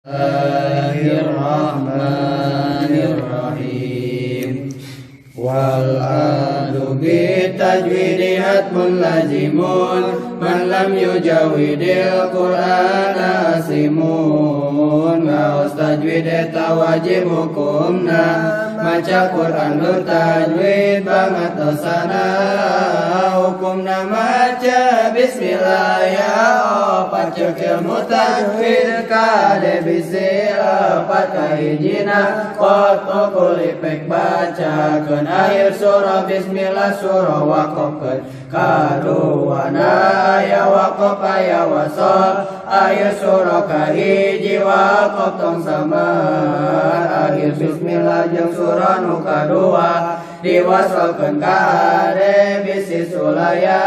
Bismillahirrahmanirrahim. Wal adu bi tajwidi hatmun lazimun man lam yujawidil qur'ana asimun. Ngaos tajwid eta wajib hukumna, maca Qur'an bertajwid banget dosana. Hukumna maca bismillah ya opat ceuk ilmu tajwid kade bisi lepat kahijina qatu kulipek bacakeun akhir surah bismillah surah waqofkeun kaduana aya waqof aya wasol akhir surah kahiji waqof tong samar akhir bismillah jeung surah nu kadua diwasolkeun ka ade bisi sulaya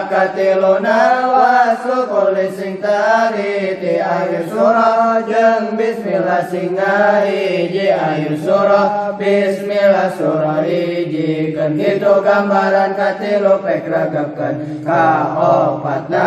katiluna waslu kulli sing tari ti akhir surah jeung bismillah sing ngahiji akhir surah bismillah surah hiji keun kitu gambaran katilu pek ragapkeun kaopatna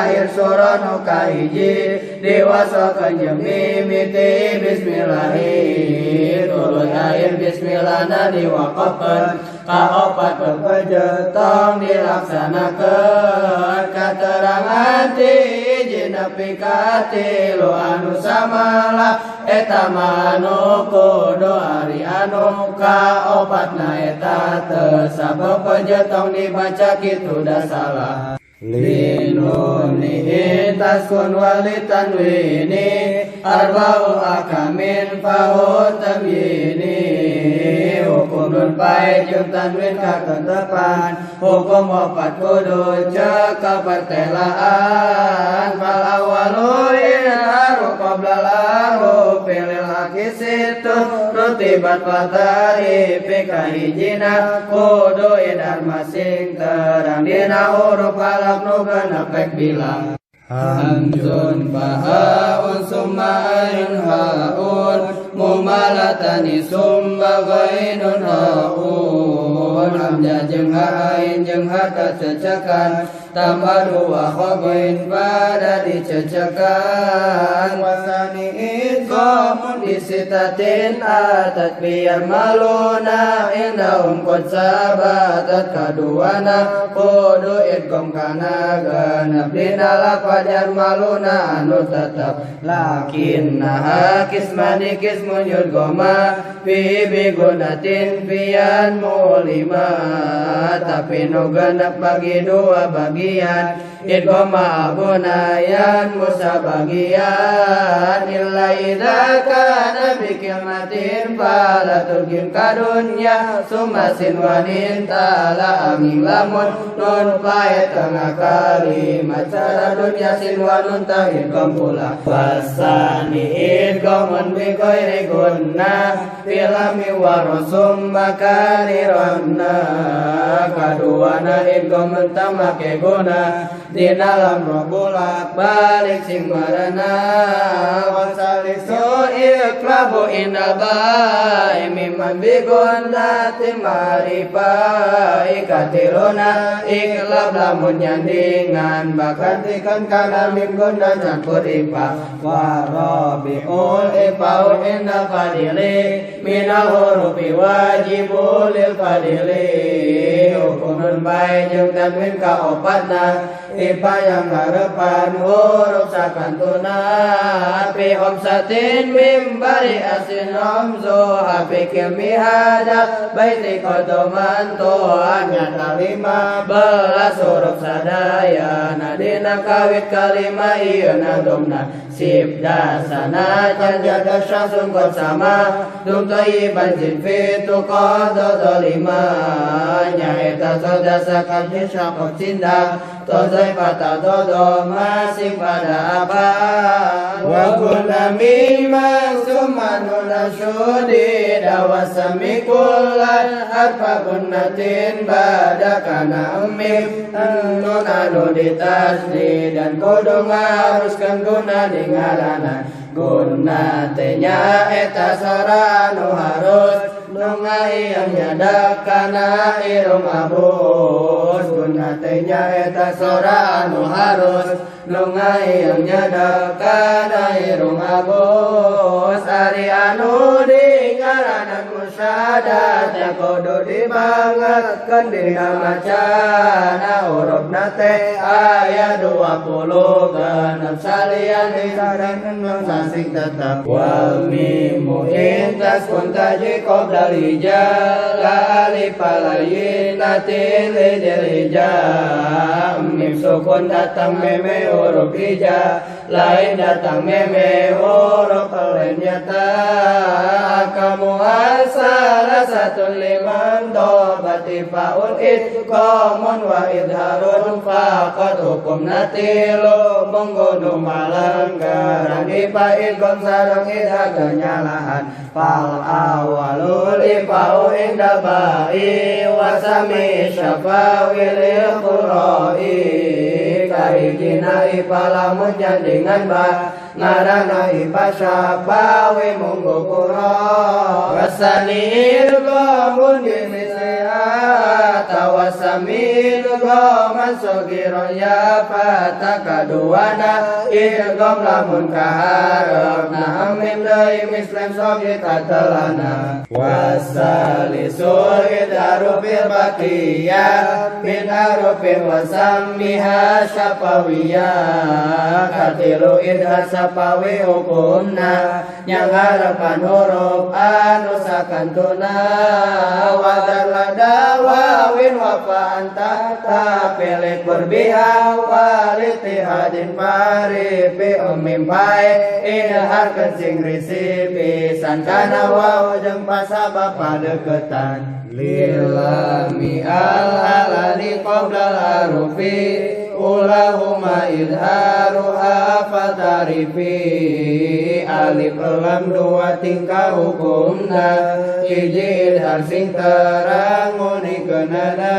akhir surah nu kahiji diwasolkeun jeung mimiti bismillahi tuluy akhir bismillahna diwaqofkeun kaopat pepeje tong dilaksanakeun katerangan ti hiji nepi ka tilu anu samalah eta mah anu kudu ari anu kaopatna eta teu sapepeje tong dibaca kitu da salah. Linunihi taskun walitanwini arba'u akamin fahu tamyini. Hukum nun pae jeung tanwin katentepan hukum opat kudu cekal pertelaan fal awalu inharu qabla lahu pilil akisitu rutibat fatari pikahijina kudu idar masing terang dina huruf alaf nu genep pek bilang hamzun fahaun summa ainun haun mumalatani summa ghainun haun. Hamzah jeung ha ain jeung ha cecekan tambah dua khobain pada dicecekan wasani idghamun disitatin atat biar maluna indahum qad sabatat kaduana kudu idgham kana genep dina lafajar maluna anu tetep lakinnaha kismani kismun yudghama fi bigunatin fian mulima. Tapi nu genep bagi dua bagian idghama gunayan musa bagian illa idza kana bikilmatin fala turgim kadunya sumasin wanin tala angin lamun nun pae tengah kalimat cara dunya sin wanun ta idgham pula wasani idghamun bi ghairi gunna filami warasum makarironna kaduana idghamun tamake guna di dalam roh bolak balik sing marana wasalisu iklabu indal ba'i mimman bigunnati marifai katiluna iklab lamun nyandingan bakantikan kana mim guna campur ipa warabiul ifau indal fadili minal hurufi wajibul lil fadili. Hukum nun bae jeung tanwin kaopatna ipa yang ngarepan huruf sakantuna fi khamsatin mim bari asin ramzu hafi kilmi hada baiti qadoman tuan nyata 15 huruf sadaya nadina kawit kalima ieu nadomna sib dasana can jaga syahsun qad sama dum thayyiban jin fi tuqad dolima nyaeta sodasakan syaqaf cinda tozai fata dodo masih pada apa wa kunna mimma summa nunashudi dawasami kullan harfa gunnatin bada kana ummim nun anu ditasdid dan kudu ngaharuskeun guna di ngarana guna teh nya eta sora anu harus Nu ngahieung nyadak kana irung abus guna teh nyaeta sora anu harus nu ngahieung nyadak kana irung abus ari anu di ngaranan musyadat nya kudu dibangetkeun dina macana hurufna teh aya 26 salian disarankeun sasing tetep wal mimu intas kun taji qoblal hija la alif layyinatin lidil hija mim sukun datang meme huruf hija lain datang meme huruf lain nyata kamu salah satu liman dobati faun idqamun wa idharun faqad hukum natilu menggono malanggaran ifa idgham sareng idhar nyalahan fal awalul ifau inda ba'i wa sami syafawi lil qura'i kahijina ifa lamun jandingan ba ngarana ifa syafawi munggo qura wasanil gamun dimisliha tawasamil gaman sogiron ya fata kaduana idgham lamun kaharepna mim deui mislim sogi tatelana wasalisul idharu fil baqiyah min harufin wasammiha syafawiyah katilu idhar sapawi hukumna yang harapan huruf anu sakantuna wadar lada wawin wafa anta tapilik berbiha walitihadin paripi umim pae idhar kencing risi pisan kana waw jeung pasabab padeketan lilami al halali qoblal harufi ulahuma idharuha fatarifi alif lam dua tingkah hukumna hiji idhar sing terang unikeunana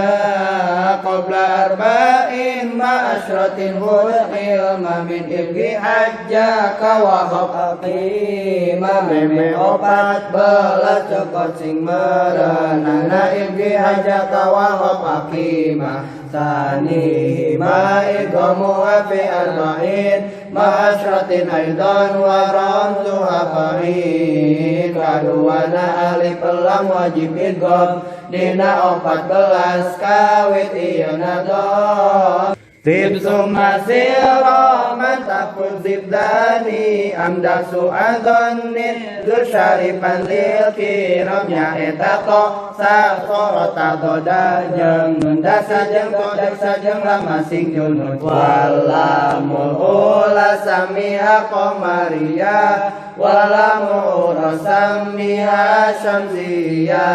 qabla arba'in ma asyratin hul ilma min ibgi hajjaka wa khaqima meme opat belas cokot sing merenana ibgi hajjaka wa khaqima tani ma idghamu fi arba'in ma asyratin aidan wa ramzuha fa'in kaduana alif lam wajib idgham dina 14 kawit ieu nadham Tibsum masira man tafun zibdani amdak su'adhannin zur syarifan lil kiram nyaeta to sasorota doda jeung nunda sajeng kodek sajeng lama sing junud walamul ula samiha qamariya walamu ura samiha syamsiya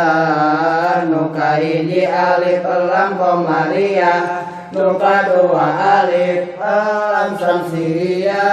nu kahiji alif lam qamariya nu kadua alif lam syamsiya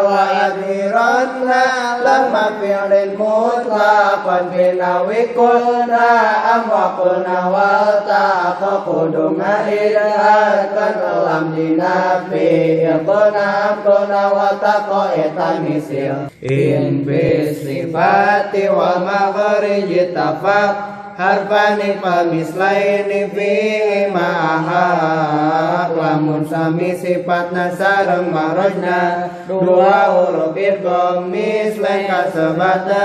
wa adhiranna lamma fi'lin mutlaqan binawi qulna am wa qulna wal taqa kudu ngahidharkan lam dinafi qulna qulna wa taqa eta misil in fi sifati wal maghrij tafaq harfani famislaini fi ma'aha lamun sami sifatna sareng marojna dua huruf idgham mislain kasebata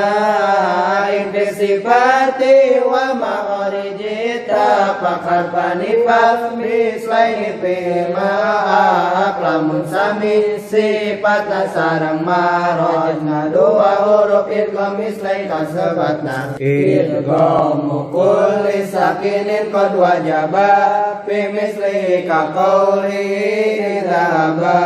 in fi sifati wa makhariji tafaq harfani famislaini fi ma'aha lamun sami sifatna sareng marojna dua huruf idgham mislain kasebatna idgham kulli sakinin qad wajaba fi mislihi ka qawli idhaba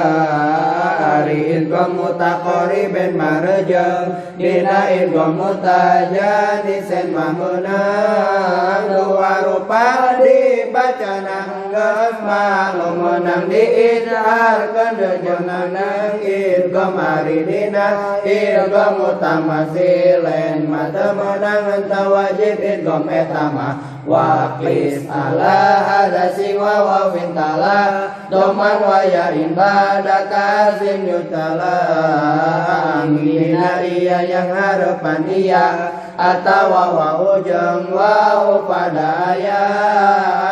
ari idgham mutaqariban marjam dina idgham mutajanisin mamunang dua rupa dibaca nanggeus maklum menang diidharkeun jeung menang idgham ari dina idgham mutamasilen mata menang henteu wajib idgham eta mah waqis ala hadasi wa wawin tala doman wa yain bada kazim yutala angina iya yang harapan iya Atawa wau jeung wau pada aya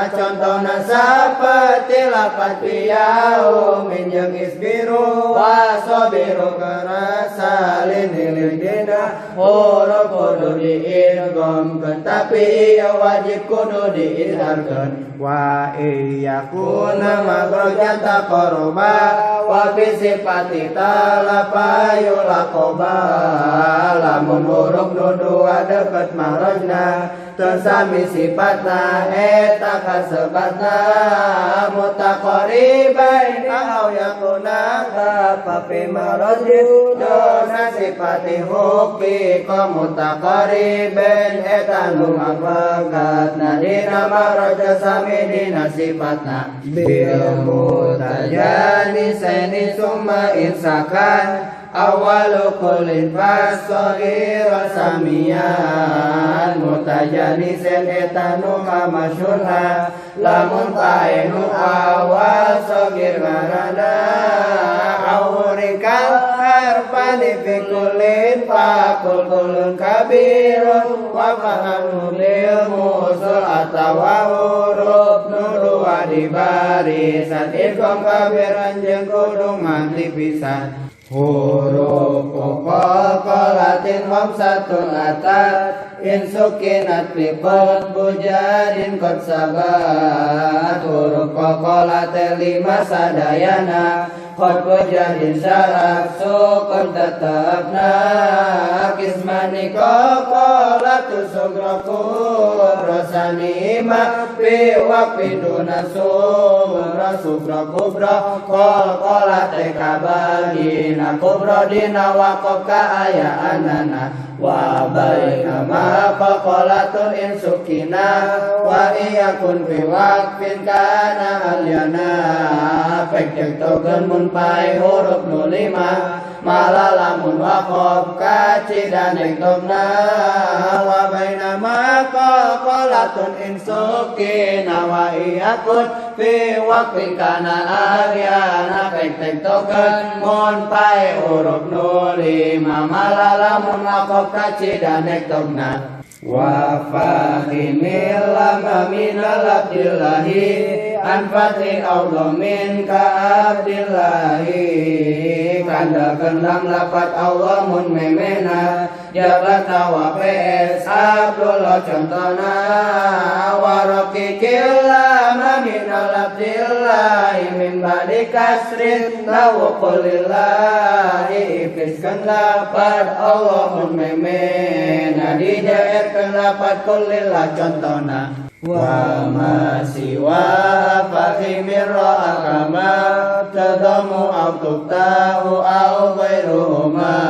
contohna saperti lapat piyau min jeung isbiru wasobiru karasa lin dina huruf kudu diidghamkeun tapi ieu wajib kudu diizharkeun wa iyakuna makhrajan taqarruba wa bi sifati talafa yulaqoba lamun huruf nu dua deket makhrajna teu sami sifatna eta kasebatna mutaqaribaini au yakuna fa fi makhrajin duna sifati hukmi ka mutaqaribain eta nu mapegatna dina makhraj sami dina sifatna bil mutajanisani summa insakan awalu kullin fasaghira samian mutajanisen eta nu kamasyhurna lamun pae nu awal sagir ngaranna aurikal harfani fi kullin faqul kullun kabirun wa fahamu lil musul atawa huruf nu dua di barisan idgham kabiran jeung kudu nganti pisan huruf qalqalatin khamsatun atat in sukinat fi qad bujadin qad sabat huruf qalqalatin lima sadayana qad bujadin syarat sukun tetapna kismani qalqalatu sugra kubra sanima fi waqfi duna sugra sugra kubra qalqalate kabagina kubra dina waqaf kaayaanana wa baina ma faqalatun in sukina wa iyakun fi waqfin kana alyana pek togen mun pae huruf nu lima mala lamun waqaf kacidan ektogna wa baina ma faqalatun in sukina wa iyakun fi waqfin kana alyana pek togen mun pae huruf nu lima mala lamun waqaf kacidan ektogna wa fahimil lama minal abdillahi an fathi min ka abdillahi kandalkeun lam lapat Allah mun memena jabata wa ps Abdullah contona wa raqiqil lama minal abdillahi min ba'di kasrin law qulillahi ifiskeun lapat Allah mun memena dijaerkeun lapat kulillah contona wa ma siwa fahimir ra'akama tadamu au tubtahu au ghairuhuma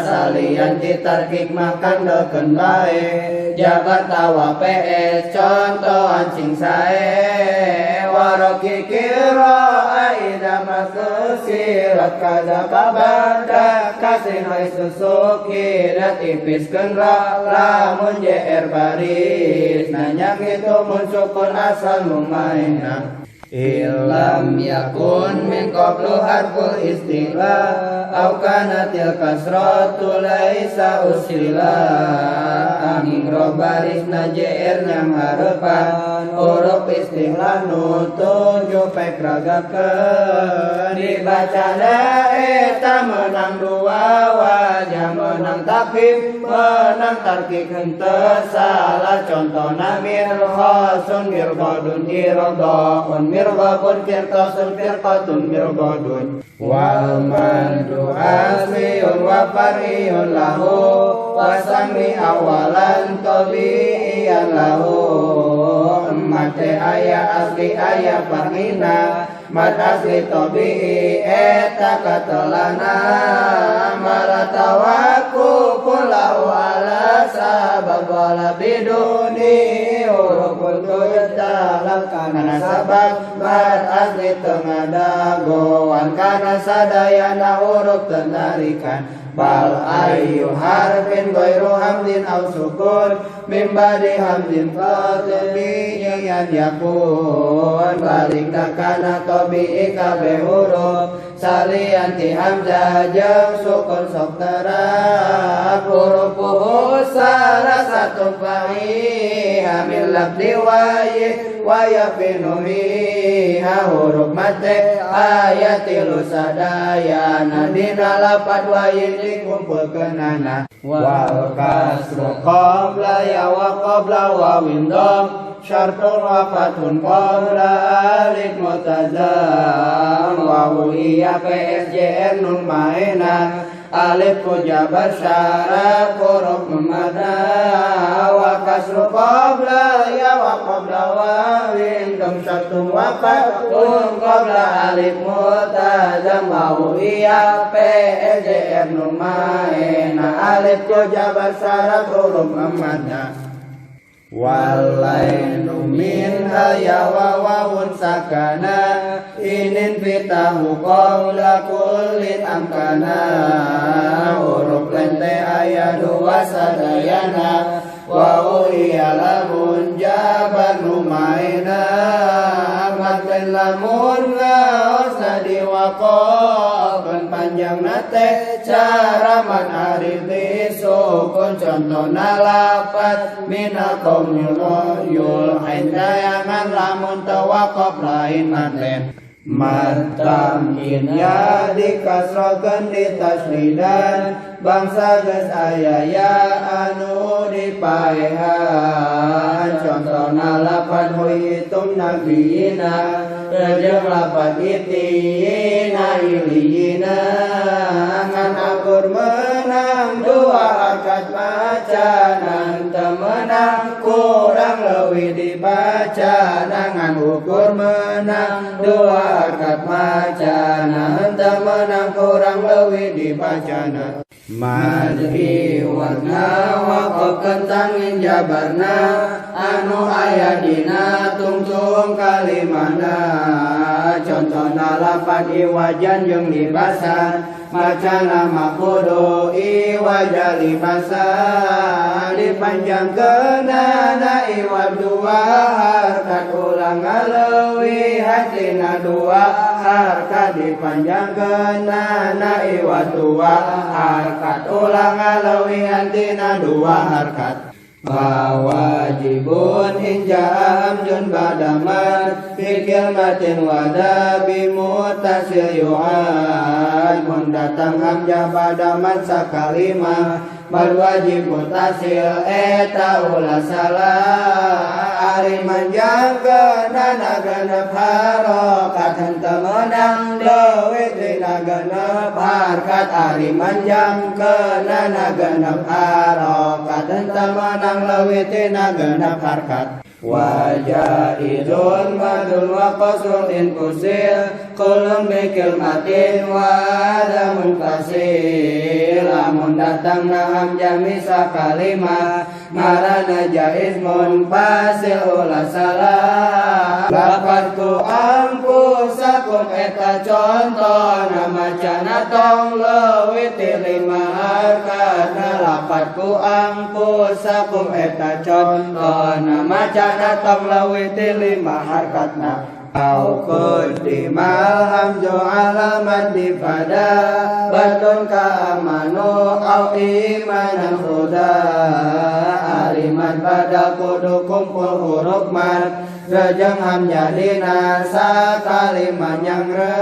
salian ditarkik makan deken bae jabarta wa ps contohan sing sae waroki kira aida masusirat kada kabada kasih susukinat ipiskeun ra lamun jr baris nanya kitu mun sukun asal lumaina illam yakun min qablu harful istila au kanatil kasratu laisa usila angin ro baris na jr nyang harepan huruf istilah nu tujuh pek ragakeun dibacana eta menang dua wajah menang takhfif menang tarkik henteu salah contona mirkhasun mirqadun iradun mirqabun firqasun firqatun mirqadun wal mandu asliyun wa fariyun lahu wasami awalan tabi'iyan lahu mate aya asli aya farina mat asli tabi'i eta katelana malatawakufun lahu ala sabab wala biduni hurufun tujuh kana sabab mat asli tengah dagoan kana sadayana huruf tenarikan bal ayu harfin ghairu hamdin aw sukun min ba'di hamdin fatabiyan yakun balik kana tabi'i kabeh huruf salian ti hamzah jeung sukun sok terap hurufuhu hamzatun fahiha min lafzi wa yafinuhiha huruf mate ayatilu sadayana dina lapat wayin dikumpulkeunana wal kasru qabla ya wa qabla wa windom syartun wa fathun qabla alif mutazam wa iya p s j r nun maena alif ku jabar syarat huruf memada wa kasru qabla ya wa qabla wa windom syartun wa fathun qabla alif mutazam wa iya p s j r nun maena alif ku jabar syarat huruf memada walainu minha ya wa wawun sakana inin fitahu qawla kullin amkana huruf lente ayat dua sadayana wa iya lamun jabar numaina maten lamun ngaosna diwaqafkeun panjang nate cara man aridi sukun contona lapat minal qaumil yul ain dayangan lamun tawaqaf lain maten matamkin ya dikasrokeun ditaslidan bangsa geus aya ya anu dipaehan contona lapat huitum nabiyina rejeng lapat itina iliyina ngan akur menang dua harkat macanan temenang kurang leuwih dibaca ngan ukur menang dua harkat macanan temenang kurang leuwih dibacana madhi warna waqaf kentangin jabarna anu aya dina tungtung kalimana contona lapat iwajan jeung libasan macana makudu iwaja libasan dipanjangkeunana iwab dua harkat ulang ngaleuwihan tina dua harkat dipanjangkeunana iwab dua harkat ulang ngaleuwihan tina dua harkat wajibun inja hamzun badaman fi kilmatin wada bi mutasil yu'ad mun datang hamzah badaman sakalima bal wajib mutasil eta ulah salah ari manjangkeunana genep harokat henteu meunang leuwih tina genep harkat ari manjangkeunana genep harokat henteu meunang leuwih tina genep harkat wajaizun madun wa qasrun in kusil kulum bikilmatin wa adamun fasil lamun datang na hamzah misa kalima marana jaiz munfasil ulah salah lapat ku ampusakum eta contona macana tong leuwih ti lima harkatna lapat ku ampusakum eta contona macana tong leuwih ti lima harkatna au qaddimal hamzu alaman difada batun ka amanu au imanan huda aliman pada kudu kumpul huruf mad rejeng hamzah dina sakalima nyangre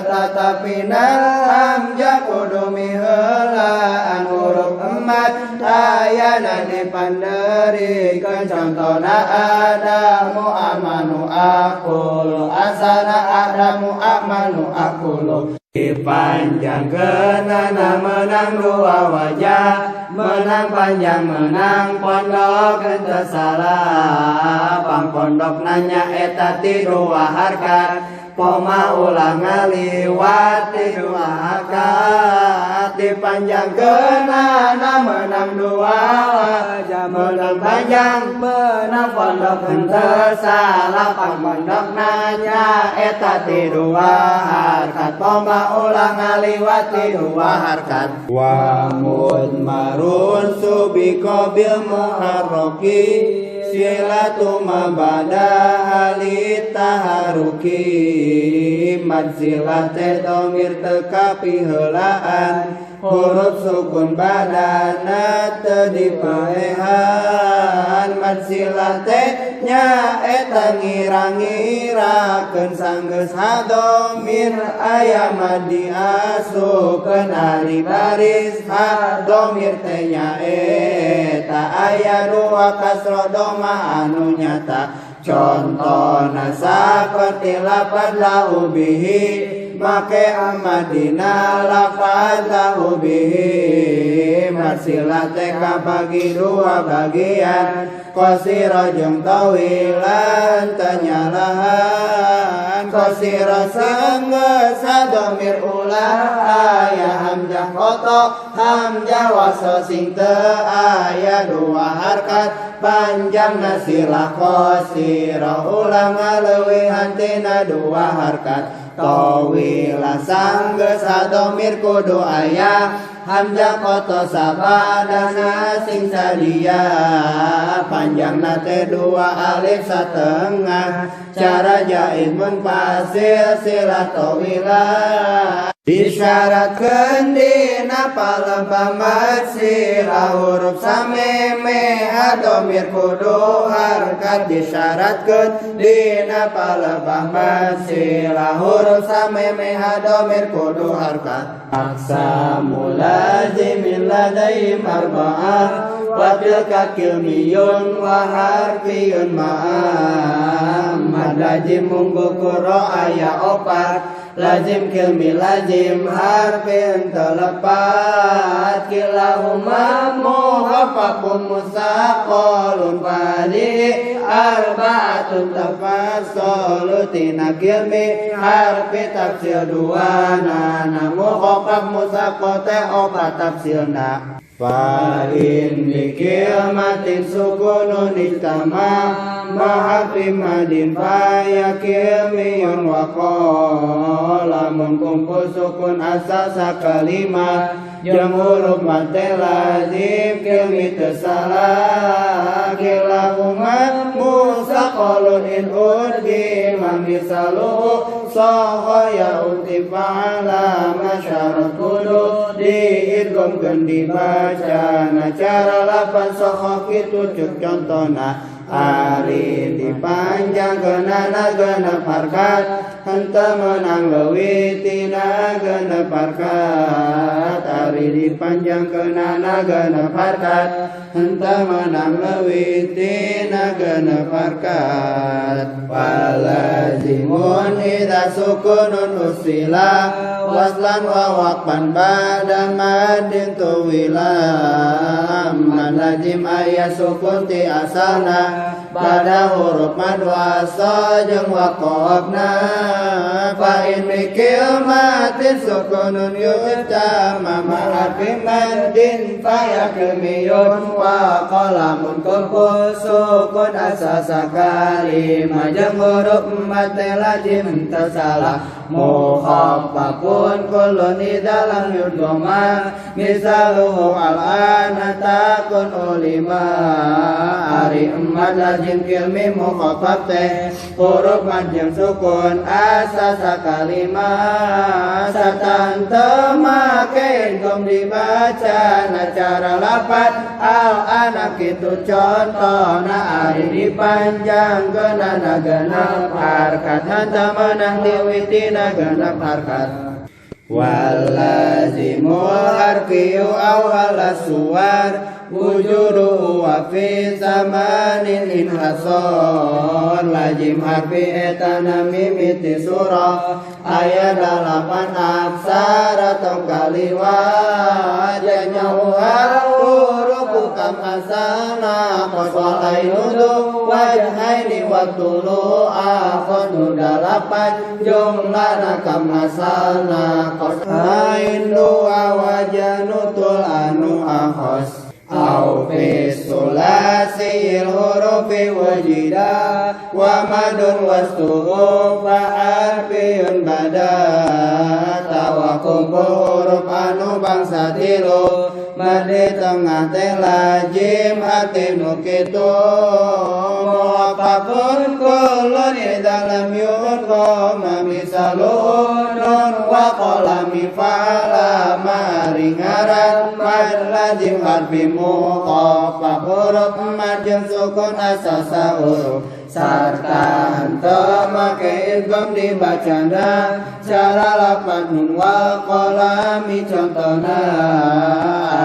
tatapina hamzah kudu miheulaan huruf emat ayana dipanderikeun contona adamu amanu akulu asana adamu amanu akulu dipanjangkeunana menang dua wajah menang panjang menang pondok henteu salah pang pondok nanya eta ti dua harkat poma ulah ngaliwat ti dua harkat dipanjangkeunana menang dua wajah menang panjang menang pondok henteu salah pang pondok nanya eta ti dua harkat poma ulah ngaliwat ti dua harkat wa mudmarun subika bil muharraki silatu ma bada halitaharuki mad silah teh domir teu kapiheulaan Huruf sukun badana teu dipaehan mad silah teh nyaeta ngira-ngirakeun sanggeus hadomir aya mad diasupkeun ari baris hadomir teh nyaeta aya dua kasro doma anu nyata contona saperti lapad lahu bihi make amadina lafaz lahu bihi marsilah teh kabagi dua bagian qasira jeung tawilan tanyalahan qasira sanggeus hadomir ulah aya hamzah qoto hamzah wasal sing teu aya dua harkat panjangna silah qasira ulah ngaleuwihan tina dua harkat tawila sanggeus hadomir kudu aya hamzah qoto sabadana sing sadia panjangna teh dua alif satengah cara jaiz munfasil silah tawila disyaratkeun dina palebah mad silah huruf sameme hadomir kudu harkat disyaratkeun dina palebah mad silah huruf sameme hadomir kudu harkat aqsamu lazimin ladaihim arba'ah wa tilka kilmiyun wa harfiyun ma'ah mad lazim munggu qura aya opat lazim kilmi lazim harfin telepat kilahuma muhaffafun musaqalun fadi arba'atun tafassalu tina kilmi harfi tafsil dua nana muhaffaf musaqal teh opat tafsilna fa in bikilmatin sukunun ijtama mahafi madin fa yakilmiyun wa qalamun kumpul sukun asasa kalimat jeung huruf mad teh lazim kilmi teu salah kilahuma musaqalun in udghima misaluhu saha ya utifa'ala masyarat kudu diidghamkeun dibacana cara lapan saha kitu cek contona ari dipanjangkeunana genep harkat henteu meunang leuwih tina genep harkat ari dipanjangkeunana genep harkat henteu meunang leuwih tina genep harkat walazimun idza sukunun usila waslan wa waqfan ba'da madin tuwila man lazim aya sukun ti asalna pada huruf mad wasal jeung waqafna fa in bikilmatin sukunun yujtama ma'arfi madin fa yakmiyun wa qalamun kumpul sukun asasa kalimah jeung huruf mad lazim teu salah muhaffafun kullun idza lam yudghama misaluhu al-ana takun ulima ari mad lazim kilmi mukhaffaf teh huruf mad jeung sukun asasa kalimah sarta henteu make idgham dibaca na cara lapat al-ana kitu contona ari dipanjangkeunana genep harkat henteu meunang diwitina genep harkat walazimul harfiyu awal suwar wujuduhu wa fi zamanin inhasor lazim harfi etana mimiti surah aya 8 aksara tong kaliwat janyauha hurufu kam asana qaswal ainudu wajhaini wa tulu akhonu 8 jumlahna kam asalna qas ain dua wajanutul anu akhos. Au fi sulasil hurufi wajida wa madun wastuhu fa harfiyun bada tawa kumpul huruf anu bangsa tilu madi tengah teh lajim hati nu kitu muwaffaqun kullun idza lam yudgham misaluhu nun wa qalami fa'ala maringaran mad lazim harfi muqaffa huruf mad jeung sukun asasa huruf sarta henteu make idgham dibacana cara lapan nun wa qalami contona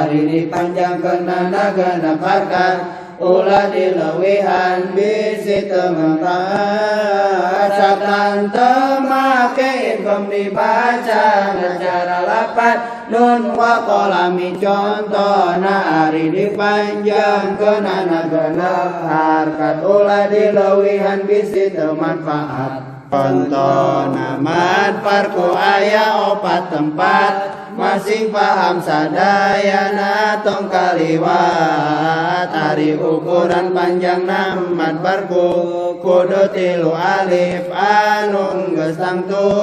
ari dipanjangkeunana genep harkat ulah dileuwihan bisi teu manfaat sarta henteu make idgham dibacana cara lapan nun wa qalami contona ari dipanjangkeunana genep harkat ulah dileuwihan bisi teu manfaat. Contona mad farqu aya opat tempat masing paham sadayana tong kaliwat ari ukuran panjangna mad farqu kudu 3 alif anu geus tangtu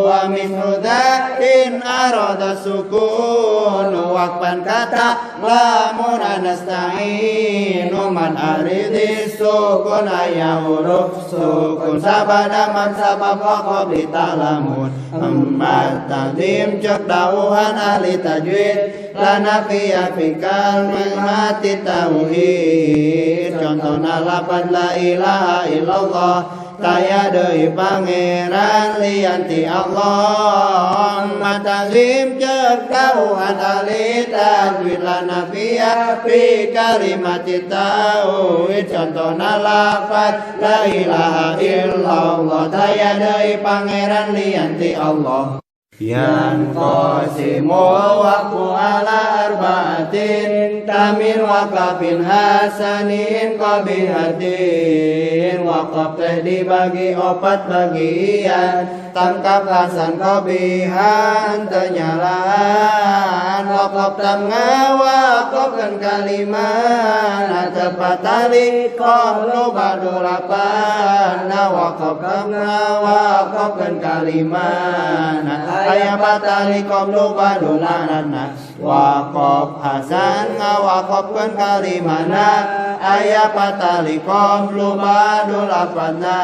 wa mislu dzain arada sukun waqfan kata lamun nasta'inu man aridi sukun aya huruf sukun sabada man sabab waqaf ditalamun empat ta'zim cek dauhan ahli tajwid lana fiya fi kalimati tauhid contohna lapan la ilaha illallah taya deui pangeran lian ti Allah matazim cek dauhan ahli tajwid lana fiya fi kalimati tauhid contohna lafaz la ilaha illallah taya deui pangeran lian ti Allah. Yanqasimul waqfu ala arba'atin tamin waqafin hasanin qabihatin. Waqaf teh dibagi opat bagian tangkap hasan qabihan tenyalaan. Waqaf tam ngawaqafkeun kalimat tepat tali qablu ba'du lapan. Waqaf tam ngawaqafkeun kalimat aya patali qablu ba'du lanana. Waqaf hasan ngawaqafkeun kalimana aya patali qablu ba'du lapanna.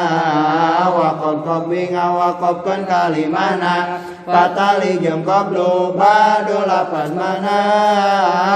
Waqaf qabli ngawaqafkeun kalimana patali jeung qablu ba'du lapan mana.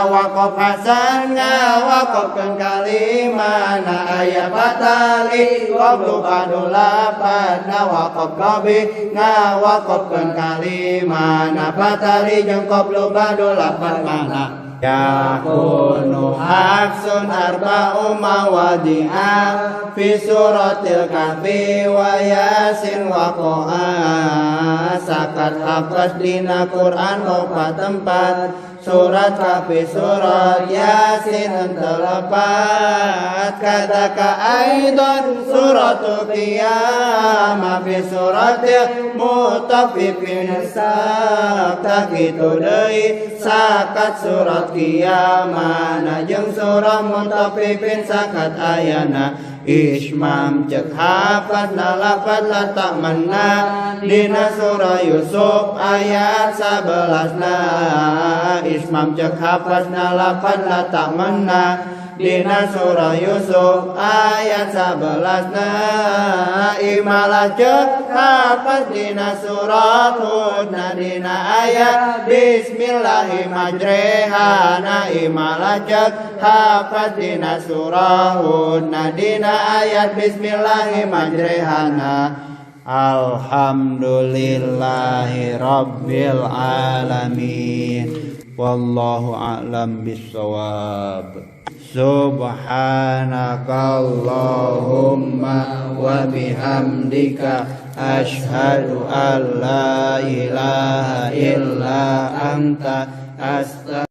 Waqaf hasan ngawaqafkeun kalimana aya patali qablu ba'du lapanna. Waqaf qabli ngawaqafkeun kalimana patali jeung qablu ba'du lapan mana. Yakunu hafsun arba'u mawadi'a fi suratil kahfi wa yasin wa qoha. Sakat hafaz dina Quran opat tempat surat Kahfi surat Yasin henteu lepat. Kadzaka aidan suratul Qiyamah fi suratil Mutaffifin sakta kitu deui sakat surat Qiyamah jeung surah Mutaffifin sakat ayana. Ismam cek hafaz lafaz la ta'manna dina surah Yusuf ayat 11 na. Ismam cek hafaz lafaz la ta'manna dina surah Yusuf ayat 11 na. Imalah cek hafaz dina surat Hud na dina ayat Bismillahi majrehana. Imalah cek hafaz dina surah Hud na dina ayat Bismillahi majrehana. Alhamdulillahi rabbil alamin. Wallahu a'lam bissawab. Subhanakallahumma wa bihamdika asyhadu an la ilaha illa anta astaghfiruka.